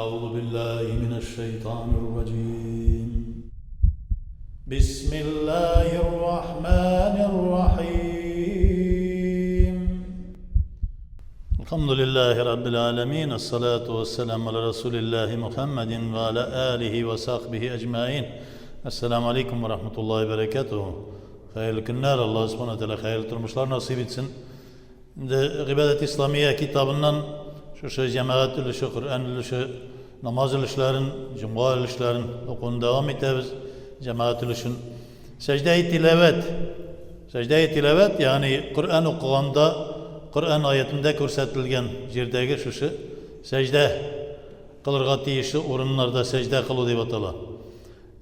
أعوذ بالله من الشيطان الرجيم بسم الله الرحمن الرحيم الحمد لله رب العالمين الصلاة والسلام على رسول الله محمد وعلى آله وصحبه أجمعين السلام عليكم ورحمة الله وبركاته Хәерле көннәр, Аллаһ Субхана Тәгалә хәерле тормышлар насыйп итсен. Инде Гыйбадәт Исламия китабыннан шушы җәмәгать өлеше, Коръән өлеше, намаз өлешләрен, җомга өлешләрен укуны дәвам итәбез, җәмәгать өлешен. Сәҗдәи тиләвәт. Сәҗдәи тиләвәт, ягъни Коръән укыганда Коръән аятендә күрсәтелгән җирдәге шушы сәҗдә кылырга тиешле урыннарда сәҗдә кылу дип атала.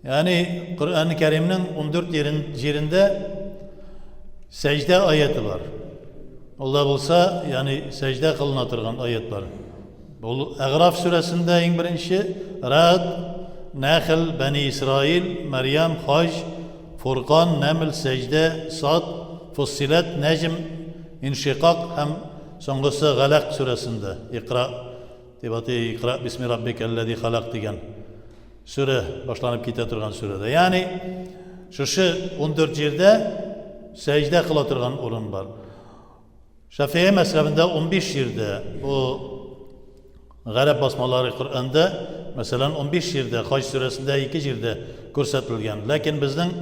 Ягъни Коръән Кәримнең 14 җирендә сәҗдә аяты бар. Ул да булса, ягъни сәҗдә кылына торган аят бар. Ул Әгъраф сүрәсендә иң беренче Рад, Нәхл, Бәни Исраил, Мәрьям, Хаҗ, Фуркан, Нәмл, Сәҗдә, Сад, Фуссиләт, Нәҗм, Иншикак һәм соңгысы Галәк сүрәсендә Икра дип атый, Икра бисми раббикәлләзи халак дигән сүрә башланып китә торган сүрәдә. Ягъни шушы 14 җирдә сәҗдә кыла торган урын бар. Шафии мәзһәбендә 15 җирдә бу гарәп басмалары Коръәндә, мәсәлән, 15 җирдә, Хаҗ сүрәсендә 2 җирдә күрсәтелгән. Ләкин безнең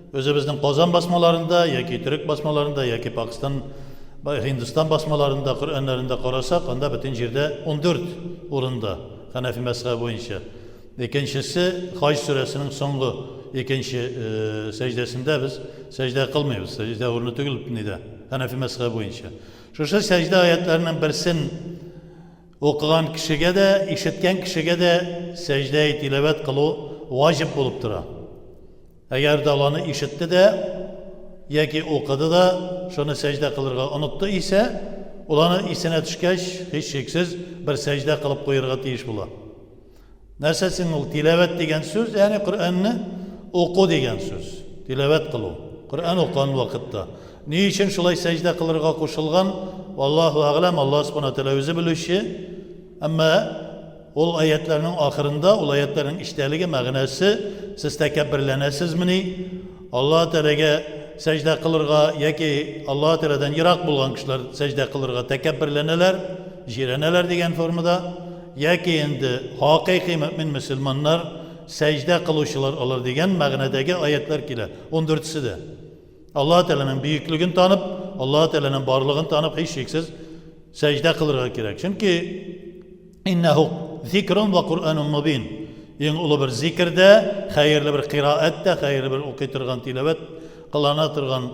үзебезнең Казан басмаларында яки төрек басмаларында яки Пакстан, Һиндстан басмаларында Коръәннәрендә карасак, анда бөтен җирдә 14 урында Хәнәфи мәзһәбе буенча. Икенчесе, Хаҗ сүрәсенең соңгы икенче сәҗдәсендә без сәҗдә кылмыйбыз. Сәҗдә урыны түгел нидә, Хәнәфи мәзһәбе буенча. Шушы сәҗдә аятларының берсен укыган кешегә дә, ишеткән кешегә дә сәҗдә тиләвәт кылу ваҗиб булып тора. Әгәр дә ул аны ишетте дә яки укыды да, шуны сәҗдә кылырга онытты исә, ул аны исенә төшкәч, һичшиксез бер сәҗдә кылып куерга тиеш була. Нәрсә син ул тиләвәт дигән сүз, ягъни Коръәнне уку дигән сүз. Тиләвәт кылу. Коръән укыган вакытта. Ни өчен шулай сәҗдә кылырга кушылган? Аллаһу әгъләм, Аллаһ субхана тәгалә үзе белүче. Әмма ул аятларның ахырында, ул аятларның эчтәлеге, мәгънәсе, сез тәкәбберләнәсезмени? Аллаһ Тәгаләгә сәҗдә кылырга яки Аллаһ Тәгаләдән ерак булган кешеләр сәҗдә кылырга тәкәбберләнәләр, җирәнәләр дигән формада, яки инде хакыйкый мөэмин мөселманнар сәҗдә кылучылар алар дигән мәгънәдәге аятлар килә. Ундүртесе дә. Аллаһ Тәгаләнең бөеклеген танып, Аллаһ Тәгаләнең барлыгын танып, һичшиксез сәҗдә кылырга кирәк. Чөнки Иннәһу зикрун ва Куръанун мубин. Иң олы бер зикр дә, хәерле бер кыйраәт тә, хәерле бер укый торган тиләвәт кылана торган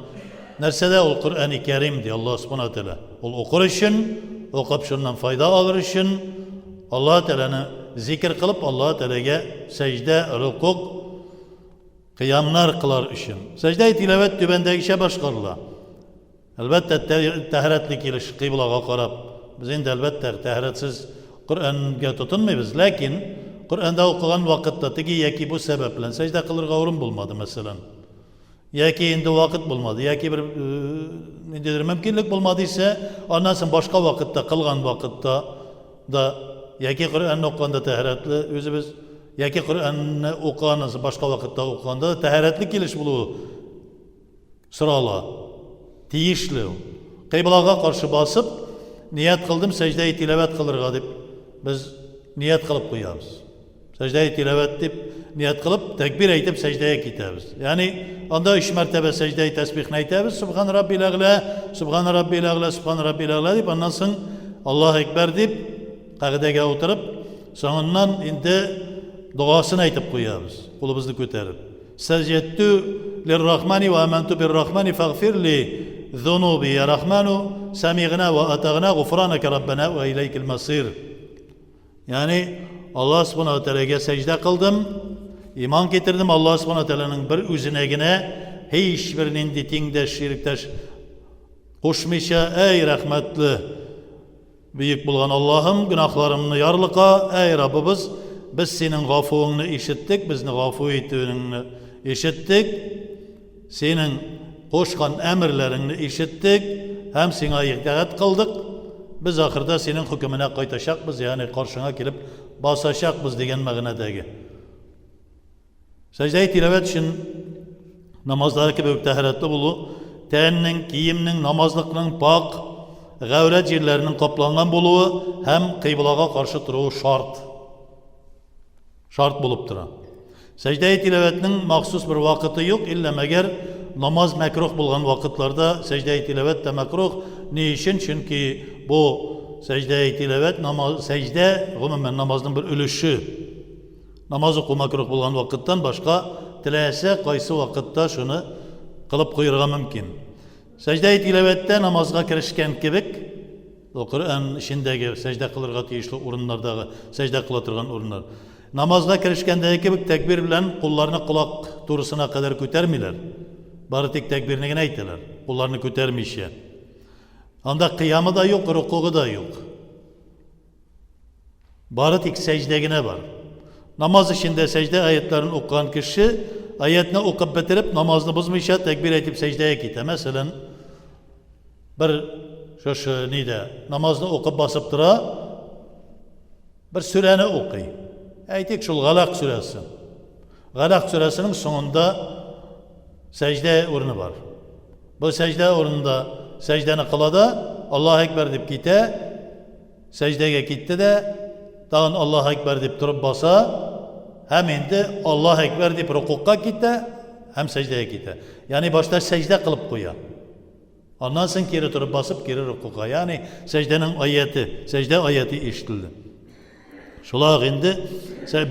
нәрсә дә ул Коръәни Кәрим ди Аллаһ Субхана Тәгалә. Ул укыр өчен, укып шуннан файда алыр өчен Аллаһ Тәгаләне зикр кылып, Аллаһ Тәгаләгә сәҗдә, рукук, кыямнар кылар өчен. Сәҗдә тиләвәт түбәндәгечә башкарыла. Әлбәттә, тәһарәтле килеш кыйблага карап. Без инде, әлбәттә, тәһарәтсез Коръәнгә тотынмыйбыз, ләкин Коръәндә укыган вакытта теге яки бу сәбәп белән сәҗдә кылырга урын булмады, мәсәлән. Яки инде вакыт булмады, яки бер ниндидер мөмкинлек булмады исә, аннан соң башка вакытта кылган вакытта да яки Коръәнне укыганда тәһарәтле үзебез, яки Коръәнне укыганнан соң башка вакытта укыганда да тәһарәтле килеш булуы Сорала. Тиешле ул. Кыйблага каршы басып, ният кылдым сәҗдәи тиләвәт кылырга дип без ният кылып куябыз. Сәҗдәи тиләвәт дип ният кылып, тәкбир әйтеп сәҗдәгә китәбез. Ягъни анда өч мәртәбә сәҗдәи тәсбихне әйтәбез, Субхан раббил әгълә, Субхан раббил әгълә, Субхан раббил әгълә дип, аннан соң Аллаһу әкбәр дип кагыйдәгә утырып, соңыннан инде догасын әйтеп куябыз, кулыбызны күтәреп. Сәҗәттү лиррахмани ва аманту биррахмани фагфир ли зунуби я рахману сәмигъна ва атагна гуфранака раббана ва иләйкел масир. Ягъни Аллаһ субхана ва тәгаләгә сәҗдә кылдым, иман китердем, Аллаһ субхана тәгаләнең бер үзенә генә һичбер нинди тиңдәш, шириктәш кушмыйча, әй рәхмәтле Бөек булган Аллаһым, гөнаһларымны ярлыка, әй Раббыбыз, без синең гафуыңны ишеттек, безне гафу итүеңне ишеттек, синең кушкан әмерләреңне ишеттек һәм сиңа итагать кылдык. Без ахырда синең хөкеменә кайтачакбыз, ягъни каршыңа килеп басачакбыз дигән мәгънәдәге. Сәҗдәи тиләвәт өчен намаздагы кебек үк тәһарәтле булу, тәннең, киемнең, намазлыкның пакь, гаурәт җирләренең капланган булуы һәм кыйблага каршы торуы шарт. Шарт булып тора. Сәҗдәи тиләвәтнең махсус бер вакыты юк, иллә мәгәр намаз мәкрух булган вакытларда сәҗдәи тиләвәт тә мәкрух. Ни өчен? Чөнки бу сәҗдәи тиләвәт намаз, сәҗдә гомумән намазның бер өлеше. Намаз уку мәкрух булган вакыттан башка теләсә кайсы вакытта шуны кылып куерга мөмкин. Сәҗдәи тиләвәттә намазга керешкән кебек, ул Коръән эчендәге сәҗдә кылырга тиешле урыннардагы сәҗдә кыла торган урыннар. Намазга керешкәндәге кебек тәкбир белән кулларны колак турысына кадәр күтәрмиләр. Бары тик тәкбирне генә әйтәләр, кулларны күтәрмичә. Анда кыямы да юк, рукугы да юк. Бары тик сәҗдә генә бар. Намаз эчендә сәҗдә аятларын укыган кеше аятны укып бетереп, намазны бозмыйча тәкбир әйтеп сәҗдәгә китә. Мәсәлән, бер шушы нидә намазны укып басып тора, бер сүрәне укый. Әйтик, шул Галак сүрәсе. Галак сүрәсенең соңында сәҗдә урыны бар. Бу сәҗдә урынында сәҗдәне кыла да, Аллаһу әкбәр дип китә, Сәҗдәгә китте дә, тагын Аллаһу әкбәр дип торып баса һәм инде Аллаһу әкбәр дип рукукка китә һәм сәҗдәгә китә. Ягъни башта сәҗдә кылып куя. Аннан соң кире торып басып, кире рукука. Ягъни сәҗдәнең аяте, сәҗдә аяте ишетелде. Шулай ук инде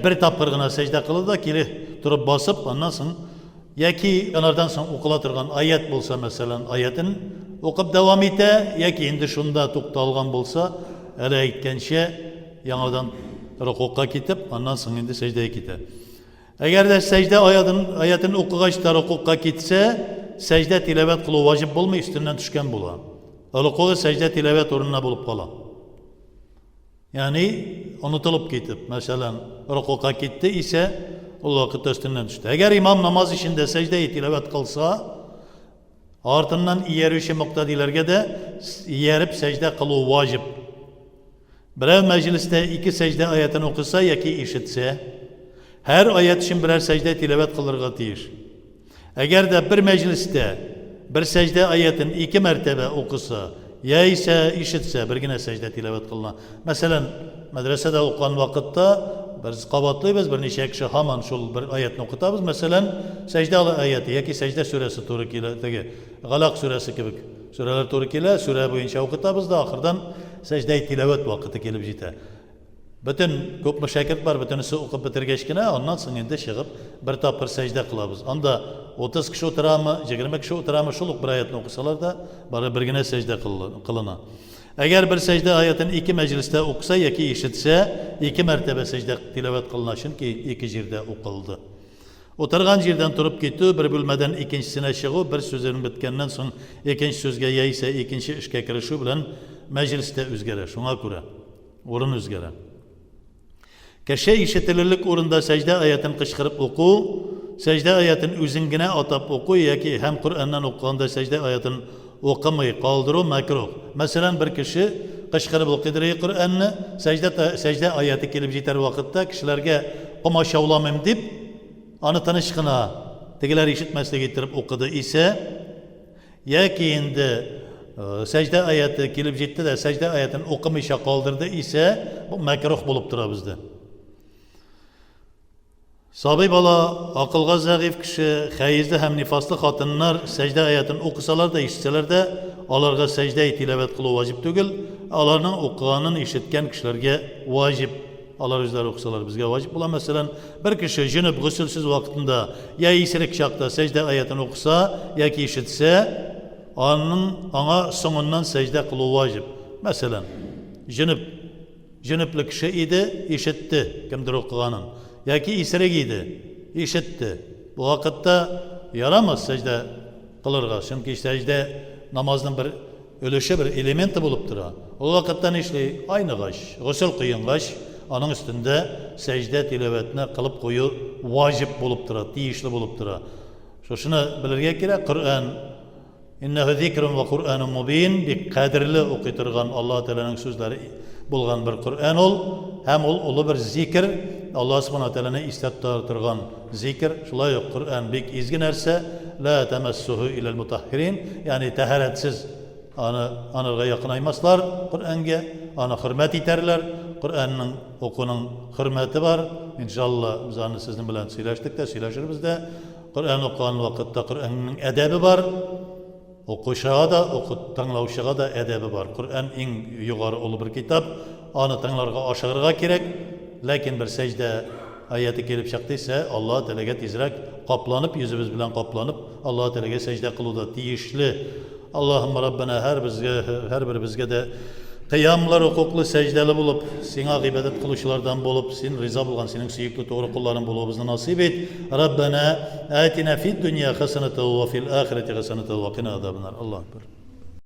бер тапкыр гына сәҗдә кылды да кире торып басып, аннан соң яки анардан соң укыла торган аят булса, мәсәлән, аятын укып дәвам итә, яки инде шунда тукталган булса, әле әйткәнчә, яңадан рукукка китеп, аннан соң инде сәҗдәгә китә. Әгәр дә сәҗдә аятын, аятын укыгач та рукукка китсә, сәҗдә тиләвәт кылу ваҗиб булмый, өстеннән төшкән була. Рукугы сәҗдә тиләвәт урынына булып кала. Ягъни, онытылып китеп, мәсәлән, рокука китте исә, ул вакытта өстеннән төште. Әгәр имам намаз эчендә сәҗдә тиләвәт кылса, артыннан иярүче мөктәдиләргә дә ияреп сәҗдә кылу ваҗиб. Берәү мәҗлестә ике сәҗдә аятын укыса яки ишетсә, һәр аят өчен берәр сәҗдә тиләвәт кылырга тиеш. Әгәр дә бер мәҗлестә бер сәҗдә аятен ике мәртәбә укыса, яисә ишетсә, бер генә сәҗдә тиләвәт кылына. Мәсәлән, мәдрәсәдә укыган вакытта без кабатлыйбыз, берничә кеше һаман шул бер аятны укытабыз. Мәсәлән, сәҗдә аяте яки сәҗдә сүрәсе туры килә, теге Галак сүрәсе кебек сүрәләр туры килә, сүрә буенча укытабыз да, ахырдан сәҗдә тиләвәт вакыты килеп җитә. Бөтен күпме шәкерт бар, бөтенесе укып бетергәч кенә, аннан соң инде чыгып бер тапкыр сәҗдә кылабыз. Анда 30 кеше утырамы, 20 кеше утырамы, шул ук бер аятны укысалар да, бары бер генә сәҗдә кылына. Әгәр бер сәҗдә аятын ике мәҗлестә укыса яки ишетсә, ике мәртәбә сәҗдә тиләвәт кылына, чөнки ике җирдә укылды. Утырган җирдән торып китү, бер бүлмәдән икенчесенә чыгу, бер сүзең беткәннән соң икенче сүзгә яисә икенче эшкә керешү белән мәҗлес тә үзгәрә. Шуңа күрә. Урын үзгәрә. Кеше ишетелерлек урында сәҗдә аятен кычкырып уку, сәҗдә аятен үзен генә атап уку яки һәм Коръәннән укыганда сәҗдә аятен укымый калдыру мәкрух. Мәсәлән, бер кеше кычкырып укыйдыр и Коръәнне, сәҗдә сәҗдә аяте килеп җитәр вакытта кешеләргә комачауламыйм дип, аны тыныч кына тегеләр ишетмәслек иттереп укыды исә, Яки инде сәҗдә аяте килеп җитте дә, сәҗдә аятен укымыйча калдырды исә, бу мәкрух булып тора бездә. Сабый бала, акылга зәгыйфь кеше, хәезле һәм нифаслы хатыннар сәҗдә аятен укысалар да, ишетсәләр дә, аларга сәҗдә тиләвәт кылу ваҗиб түгел, аларның укыганын ишеткән кешеләргә ваҗиб. Алар үзләре укысалар, безгә ваҗиб була. Мәсәлән, бер кеше җөнеп госелсез вакытында я исерек чакта сәҗдә аятен укыса яки ишетсә, аның аңа соңыннан сәҗдә кылу ваҗиб. Мәсәлән, җөнеп җөнепле кеше иде, ишетте кемдер укыганын, яки исерек иде, ишетте. Бу вакытта ярамас сәҗдә кылырга, чөнки сәҗдә намазның бер өлеше, бер элементы булып тора. Ул вакытта нишли? Айныгач, госел коенгач, аның өстендә сәҗдә тиләвәтне кылып кую ваҗиб булып тора, тиешле булып тора. Шушыны белергә кирәк, Коръән Иннәһу зикрун ва Коръәнун мубин бик кадерле укый торган Аллаһ Тәгаләнең сүзләре. булган бер Коръән ул, һәм ул олы бер зикер, Аллаһ Субхана Тәгаләне истә тота торган зикер. Шулай ук Коръән бик изге нәрсә, ла тәмәссуху иләл мутаххирин, ягъни тәһарәтсез аны анырга якынаймаслар Коръәнгә, аны хөрмәт итәрләр. Коръәннең укуның хөрмәте бар. Иншалла, без аны сезнең белән сөйләштек тә, сөйләшербез дә. Коръән укыган вакытта Коръәннең әдәбе бар. Укучыга да, уку тыңлаучыга да әдәбе бар. Коръән иң югары олы бер китап. Аны тыңларга ашыгырга кирәк. Ләкин бер сәҗдә аяте килеп чыкты исә, Аллаһ Тәгаләгә тизрәк капланып, йөзебез белән капланып, Аллаһ Тәгаләгә сәҗдә кылу да тиешле. Аллаһымма Раббана һәр безгә, һәрберебезгә дә кыямлы, рокуклы, сәҗдәле булып, Сиңа гыйбадәт кылучылардан булып, Син риза булган Синең сөекле тугры колларың булуыбызны насыйп ит. Раббана атина фид дөнья хәсәнәтә ва фил ахирәти хәсәнәтә ва кина азабаннар. Аллаһу акбар.